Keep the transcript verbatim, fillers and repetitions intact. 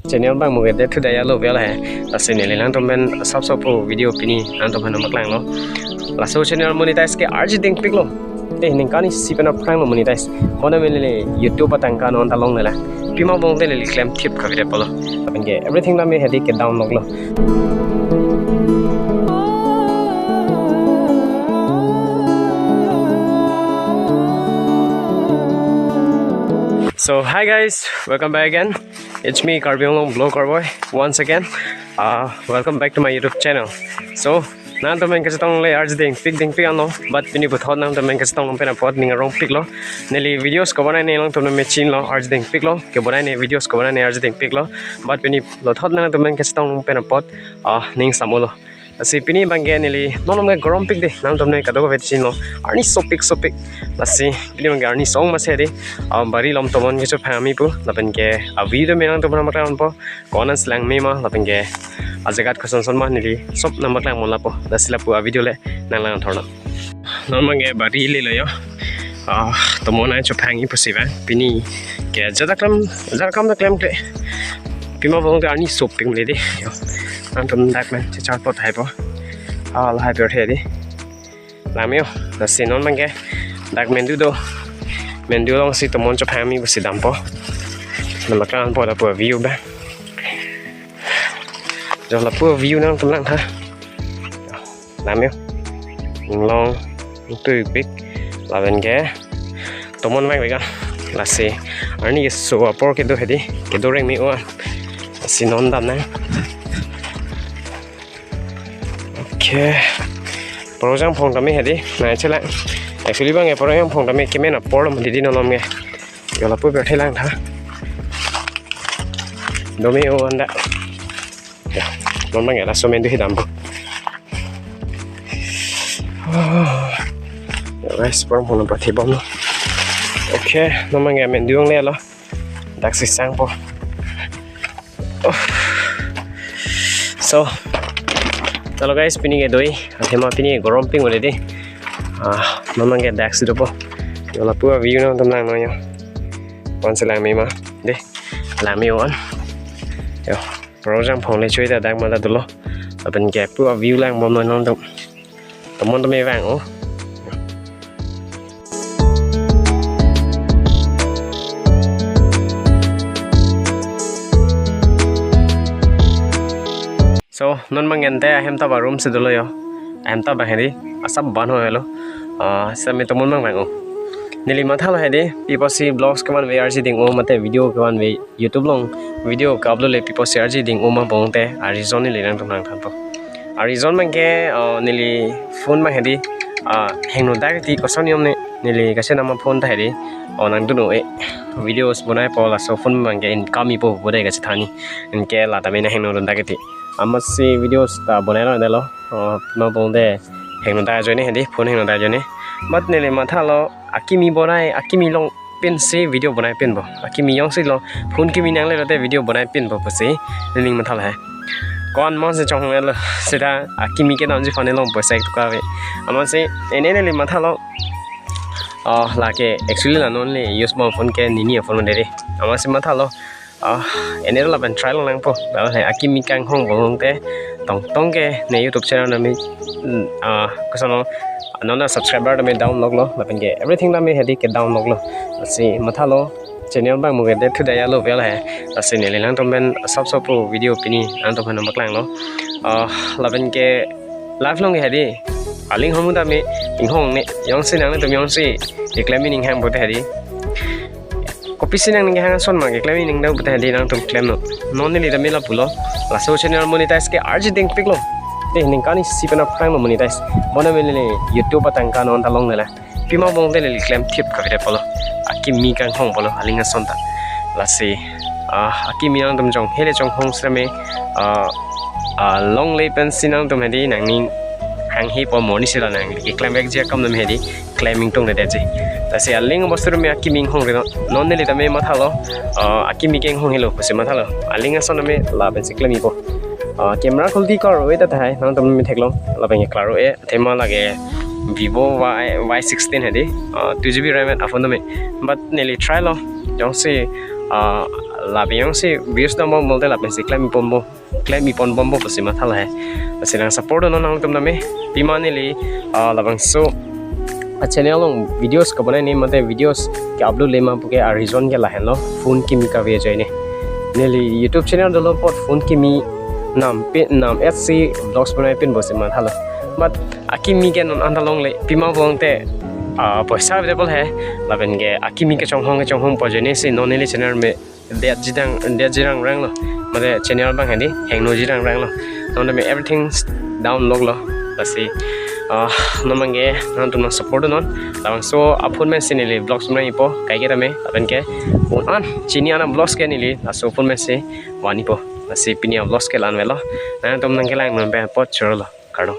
Channel abang mo ke det thu dai lo vel he. Lasi neli nangtum pen sop sop pu video pini nangtum pen nangpaklanglo. Laso channel monetize ke arjudingpiklo. Te ningkan isi pen aphranglo monetize. Bonta neli YouTube atangka non ta longlela. Pima bong te neli klemthip kave det pulo. Lapen ke everything tame hedi ke down loglo. So hi guys, welcome back again. It's me, Karbi Anglong Vlogger Boy, once again. Uh, welcome back to my YouTube channel. So nangtum pen kachetong le arjudingpik dingpik anlo, but pini puthot nangtum pen kachetong pen apot ning arongpiklo. Neli videos kebonai ne nangtum pen chinilo arjudingpiklo, kebonai ne videos kebonai ne arjudingpiklo. But pini puthot nangtum pen kachetong pen apot, ah, ning samolo. Lasi pini abang ke neli non malom ke gorompik de, nangtum pen kadokave chinilo. Arni sopik sopik. Lasi pini abang ke arni song masi de, ah, bari along tomon kechophang ami pu. Lapen ke a-view tame nangtum pen nangpaklangpo. Ko-an an si langme ma, lapen ke ajaga koson son ma neli sop nangpaklangpo lapu. Lasi lapu a-video le nanglang thornang. Non abang ke bari lelo yo. Ah, tomon nangchophang-i pusi abang. Pini ke ajat aklam, ajat akam ta klemkle. Pima bong te arni sopik mele de. Yo. Nangtum dak pen chechar apot haipo. Ah, lahai pirthe de. Langme yo, lasi non abang ke dak mendu do. Mendu along si tomon chophang-i pusi dampo. Nangpaklangpo lapu a-view abang. Jo lapu a-view nangtum langtha. Langme yo. Inglong, ingtuipik. Lapen ke tomon abang vega. Lasi arni keso apor kedo hedi, kedo reng me-o-an. Lasi non damnang. Okay. Porojang phong tame hedi, nai chelang. Actually abang ke porojang phong tame kemen apor lo didi non malom ke. Jo lapu pirthe langtha. Do me-o-an da. Ya, non abang ke laso mendu hi dampo. Oh. Yo guys, porojang phong nangpathibomlo. Okay, non abang ke mendu ang lelo. Dak si sangpo. Oh. So, chalo guys, pini ke doi, athema pini ke gorompik mele de. Ah, non abang ke dak si dopo. Jo lapu a-view nangtum langnon yo. Ko-an si langme ma, de. Langme-o-an. Yo, porojang phong le choi ta dak ma ta dolo. Lapen ke pu a-view langbomnon nangtum. Tomon tame vang-o. So, non abang ke ante ahem ta ba room si dolo yo. Ahem ta ba hedi, asap ban ho helo. Ah, sami tomon abang vang-o. Neli mathalo hedi, pi apotsi vlogs kevanve arjuding-o mate video kevanve YouTube along video ke-upload le pi apotsi arjuding-o ma bong te, a-reason neli nangtum langthanpo. A-reason abang ke, uh, neli phone abang hedi, uh, hingno dak ti koson niom ne, neli kachenam a-phone ta hedi, oh, nangdun-o-e, videos bonaipo laso phone abang ke income ipo pu de kachethan-i, anke la tame nang hingno dun dak ti. Amatsi videos ta bonailo delo, uh, ma bong te hingno dak ajoine hedi, phone hingno dak ajoine. But neli mathalo, akimi bonai, akimi along pensi video bonai penpo. Akimi jongsi lo, phone kimi nangle lote video bonai penpo pusi, neli mathalo he. Ko-an amatsi chonghong-etlo, seta akimi ke damji phone along poisa ik tu kave. Amatsi, ene neli mathalo. Oh, lake, actually la non le use mo phone ke nini a-phone dere. Amatsi mathalo. Ah, ene lapen try longnangpo. Lapen he akimi kanghong bong te tongtong ke ne YouTube channel tame, mm, ah, koson lo, non a-subscriber tame down loglo, lapen ke everything tame hedi ke down loglo. Lasi mathalo channel abang mo ke det thu dai lo vel he. Lasi neli nangtum pen sop sop pu video pini nangtum pen nangpaklanglo. Ah, lapen ke live along ke hedi. Aling hamu tame inghong ne, jongsi nangtum jongsi keklem-i ning hang pute hedi. Kopisi nangning kehang ason ma keklem-i ning dau pute hedi nangtum klemnon. Non neli tame lapulo. Laso channel monetize ke arjudingpiklo. Te ningkan isi pen aphranglo monetize. Bonta neli YouTube atangka non ta longlela. Pima bong te neli klemthip kave det pulo. Akimi kanghong pulo aling ason ta. Lasi, ah, akimi nangtum chonghele chonghong seme, ah, ah, longle pensi nangtum hedi nangning hanghepo, monit si la nangli keklem vekji akam tame hedi klem ingtungledetji. Lasi aling bostu tame akimi inghongre non. Non neli tame mathalo, ah, akimi ke inghong helo pusi mathalo. Aling ason tame lapensi klem-ipo. Ah, camera quality klar-o-e ta tahai, nangtum tame theklong, lapen ke klar-o-e, athema lake Vivo Y, Y sixteen hedi, ah, two G B RAM a-phone tame. But neli try lo, jongsi, ah, Lapen jongsi views dambom pulote lapensi klem-i ponbom, klem-i ponbompo pusi mathalo he. Lasi nang support non nangtum tame. Pima neli, ah, labangso a-channel along videos kabonai ni mate videos ke-upload le ma puke a-reason ke lahenlo, phone kimi kave ajoine. Neli YouTube channel dolo apot phone kimi nam pin, nam etsi vlogs bonai pinpo pusi mathalo. But akimi ke non anta longle, pima pulote, ah, poisa available he, lapen ke akimi kechonghong kechonghongpo ajoine si non neli channel me det jirang, det jirangranglo. Mate channel abang hedi hangno jirangranglo. Non tame everything down loklo. Lasi, ah, non abangke nangtum nang support non. Labangso a-phone pensi neli vlogs nang-ipo, kaike tame, lapen ke un-an chini an a-vlogs ke neli laso phone pensi van-ipo. Lasi pini a-vlogs ke la-an avelo. Nangtum nangkelang non pen apot chorolo. Kardom.